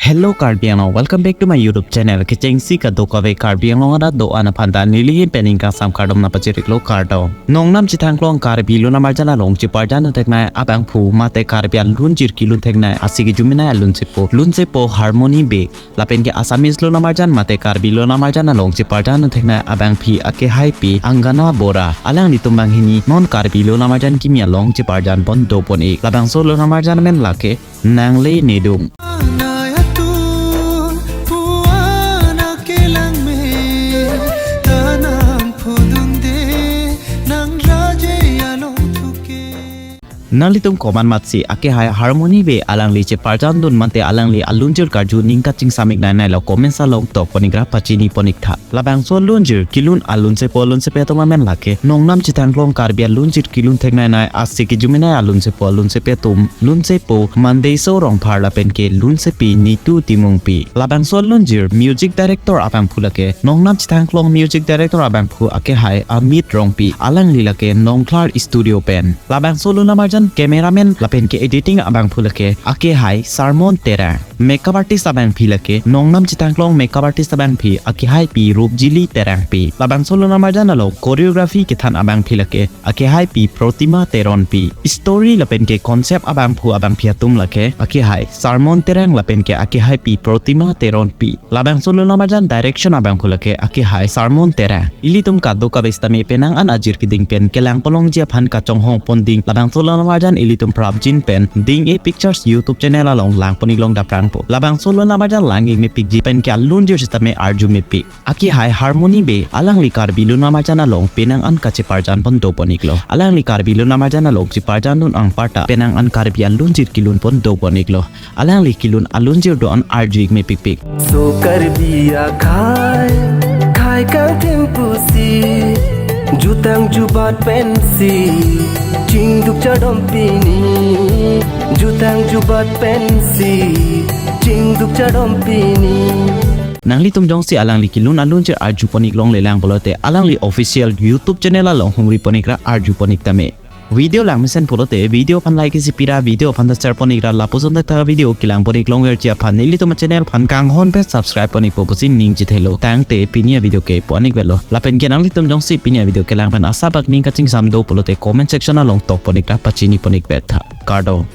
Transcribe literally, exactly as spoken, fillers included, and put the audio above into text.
Hello Karbi Anglong, welcome back to my YouTube channel. Kechengsi kadokave Karbi Anglong arat do-an aphan ta neli ahin pen ingkang sam kardom nangpachiriklo, kardom. Nongnam chethangklong Karbi Lun Amarjan along cheparjan theknei abangphu mate Karbi alunjir kelun theknei asiki juminai alunsepo, lunsepo Harmony Bey, lapen ke Assamese Lun Amarjan mate Karbi Lun Amarjan along cheparjan theknei abangpi akehaipi Angana Bora, alanglitum banghini non Karbi Lun Amarjan kimi along cheparjan pon dopon-ik. Labangso Lun Amarjan amen lake Nangle Nedung. Nanglitum komat matsi akehai Harmony Bey alangli cheparjandun mate alangli alunjir karju ning kachingsamik nainai lo comments along tokpon-ik ra pachini pon-ik tha. Labangso alunjir kelun alunsepo alunsepi atum amen lake Nongnam chethangklong Karbi alunjir kelun theknei nei asiki juminai alunsepo alunsepi atum, lunsepo Mandeiso Rongphar lapen ke lunsepi Nitu Timungpi. Labangso alunjir music director abangphu lake Nongnam chethangklong music director abangphu akehai Amit Rongpi, alangli lake Nongkhlar Studio pen. Labangso Lun Amarjan cameraman lapen ke editing abangphu lake akehai Sarmon Terang. Makeup artist abangpi lake Nongnam chethangklong makeup artist abangpi akehaipi Rupjili Terangpi. Labangso Lun Amarjan along choreography kethan abangpi lake akehaipi Protima Teronpi. Story lapen ke concept abangphu abangpi atum lake akehai Sarmon Terang lapen ke akehaipi Protima Teronpi. Labangso Lun Amarjan direction abangphu lake akehai Sarmon Terang. Ilitum kadokave sitame penang an ajir keding pen kelang ponlongji aphan kachonghong ponding labangso Lun Amarjan ilitum prapjin pen Ding-e Pictures YouTube channel along langpon-ik long daprangpo. Labangso Lun Amarjan lang-ik mepikji pen ke alunjir sitame arju mepik. Akehai Harmony Bey alangli Karbi Lun Amarjan along penang an kacheparjan pon dopon-iklo. Alangli Karbi Lun Amarjan along cheparjandun anparta penang an Karbi alunjir kelun pon dopon-iklo. Alangli kelun alunjir do-an arju-ik mepikpik. So Karbi akhai, khai kangthim pusi, jutang jubat pensi, chingduk chardom pini, jutang jubat pensi, chingduk chardom pini. Nanglitum jongsi alangli kelun alunjir arju pon-ik longle lang pulote alangli official YouTube channel along humri pon-ik ra arju pon-ik tame. Video langmesen pulote video aphan like isi pira, video aphan ta share pon-ik ra lapuson ta video kelang pon-ik longverji aphan nelitum channel aphan kanghon pen subscribe pon-ikpo pusi ningje thelo. Tangte pini avideo ke pon-ik velo. Lapen ke nanglitum jongsi pini avideo kelang pen asap akning kachingsam do pulote comment section along tokpon-ik ra pachini pon-ik vet tha. Kardom.